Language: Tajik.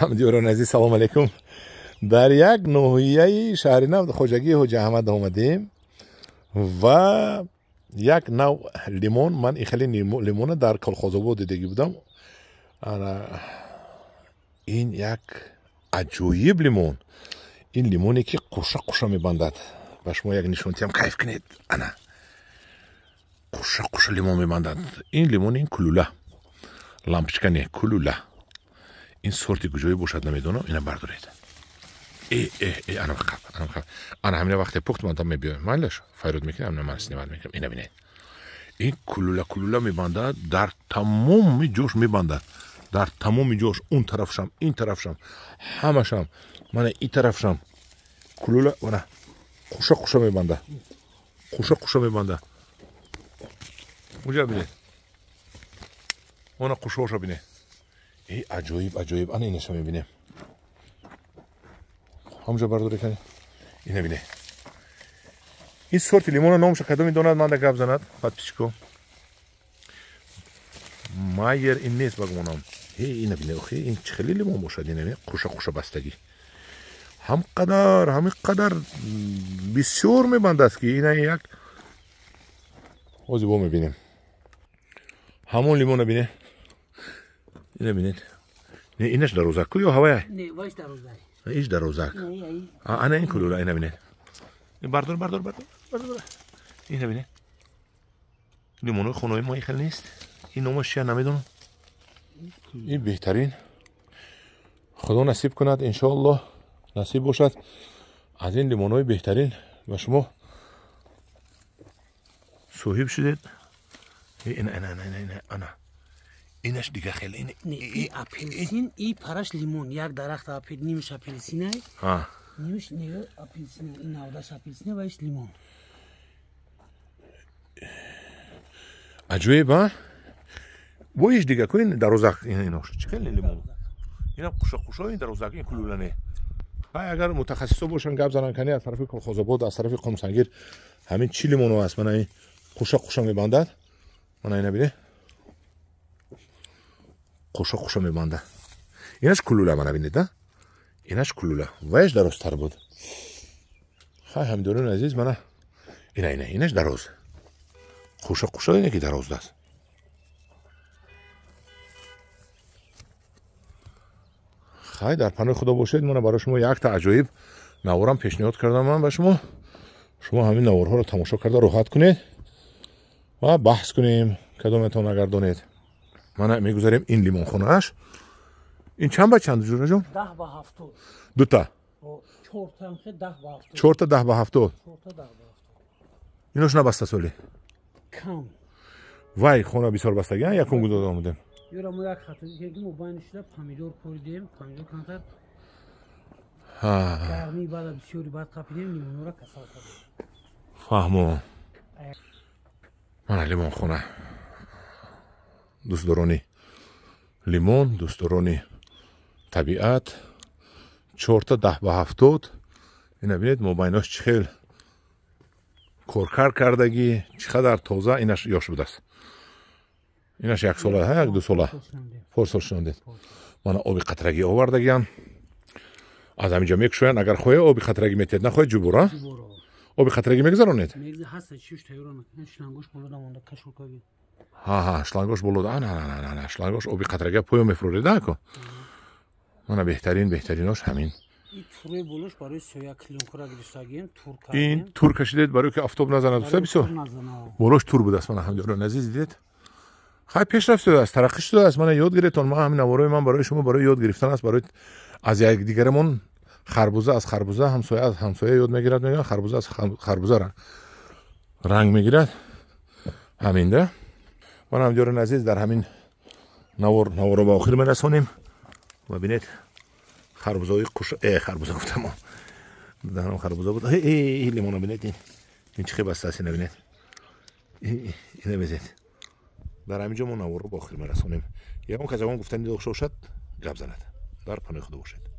Ҳамдиёрони азиз, салом алейкум. Дар як ноҳияи шаҳри нав хоҷагии Ҳоҷи Аҳмад омадем ва як нав лимон. Ман ин хеле лимона дар Колхозобод дидагӣ будам. Ин як аҷоиб лимон. Ин лимоне ки қуша қуша мебандад. Ба шумо як нишонтиам, кайф кунед. Ана қуша қуша лимон мебандад. Ин лимон ин кулула, лампочка не, кулула. Ин сорти куҷое бошад, намедонам. Ина бардоред. Э э э, ана қаб, ана қаб, ана ҳамина вақте пухт, ман там мебиём, майлаш файрод мекунам, ана ман снимать мекунам. Ина бинед, ин кулула кулула мебандад, дар тамоми ҷош мебандад, дар тамоми ҷош, он тарафшам, ин тарафшам, ҳамашам, мана ин тарафшам кулула, мана қуша қуша мебандад, қуша қуша мебандад. Уҷа бинед, она қушоша бинед. Э, аҷоиб, аҷоиб. Ана инаша мебинем, ҳамҷо бардоре кани. Ина бине, ин сорти лимона номша кадом медонад, манда гап занад, подписчико. Майер ин нест, ба гумонам. Э, ина бине, охи, ин чӣ хеле лимон бошад? Ина бине, қуша қуша бастагӣ, ҳам қадар, ҳамин қадар бисёр мебандад, ки ина як ҳозир бо мебинем. Ҳамон лимона бине, ина бинед. Не, инаш дарозак ку ё ҳавая? Не, вайш дарозак. Иш дарозак. Ана ин кулула, ина бинед. Бардор, бардор, бардор, бардор. Ина бинед. Лимонои хонаи мо хел нест. Ин номаш чия, намедонам. Ин беҳтарин. Худо насиб кунад, иншоаллоҳ насиб бошад. Аз ин лимонои беҳтарин ба шумо соҳиб шудед. Ина, ина, ина, ина, ана. Инаш дига хеле ин. Не, апелсин, и параш лимон. Як дарахт апел, нимаш апелсинай. Нимаш не апелсин, ин навдаш апелсин ва иш лимон. Аҷоиб, а? Бо иш дига ку, ин дарозак, ин инош. Чӣ хеле лимон? Инам қуша қуша, ин дарозак, ин кулула не. Ҳай, агар мутахассисо бошанд, гап зананд кани, аз тарафи Колхозобод, аз тарафи Қумсангир ҳамин чӣ лимоно аст? Мана ин қуша қуша мебандад. Мана ина бине. Қуша қуша мебанда. Инаш кулула, мана бинед, а? Инаш кулула. Ваяш дарозтар буд. Хай, ҳамдиёрони азиз, мана ина, ина, инаш дароз. Қуша қуша, ине ки дароз аст. Хай, дар паноҳи Худо бошед. Мана барои шумо якта аҷоиб наворам пешниҳод кардам ман ба шумо. Шумо ҳамин наворҳоро тамошо карда роҳат кунед ва баҳс кунем, кадометон агар донед. Мана мегузарем ин лимонхонааш. Ин чанд ба чанд, ҷураҷон? 10 ба 70. Дута? Чорта ҳам, 10 ба 70. Чорта 10 ба 70. Чорта 10 ба 70. Инош набаста соли? Кам. Вай, хона бисёр бастагӣ, якум гудода омадем. Юра, мо як хатоги кардем, мо байни шуда помидор коридем, помидор камтар. Гармии баъда бисёри баъд қапидем, лимонора касал кардем. Фаҳмо. Мана лимонхона. Дӯстдорони лимон, дӯстдорони табиат, чорта 10 ба 70. Ина бинед, мобайнош чӣ хел коркар кардагӣ, чӣ қадар тоза. Инаш ёш будааст. Инаш як сола, як ду сола, порсол шинондед. Мана оби қатрагӣ овардагиам, аз ҳамин ҷо мекушоянд. Агар хоҳе, оби қатрагӣ метиҳед, нахоҳед, ҷубур, а? Оби қатрагӣ мегузаронед? Ҳа, шлангош боло, ана, ана, ана, шлангош оби қатрага поё мефуроред, ако. Мана беҳтарин, беҳтаринош ҳамин. Ин тур кашидед, барои ки офтоб назанад, гуфта бисёр. Болош тур будааст, мана ҳамдиёрони азиз, дидед? Хай, пешрафт шудааст, тараққӣ шудааст. Мана ёд гиретон. Ман ҳамин наворои ман барои шумо барои ёд гирифтан аст, барои аз якдигарамон. Харбуза аз харбуза, ҳамсоя аз ҳамсоя ёд мегирад, мегӯянд, харбуза аз харбуза ранг мегирад. Ҳаминда. Ман ҳамдиёрони азиз, дар ҳамин навор наворо ба охир мерасонем. Ва бинед, харбузаҳои қуш, э, харбуза гуфтам, дарам харбуза буд. Э, лимона бинед, ин чӣ хел бастааст, ина бинед, ина бинед. Дар ҳамин ҷо мо наворро ба охир мерасонем. Ягон кас ягон гуфтани дошта бошад, гап занад. Дар паноҳи Худо бошед.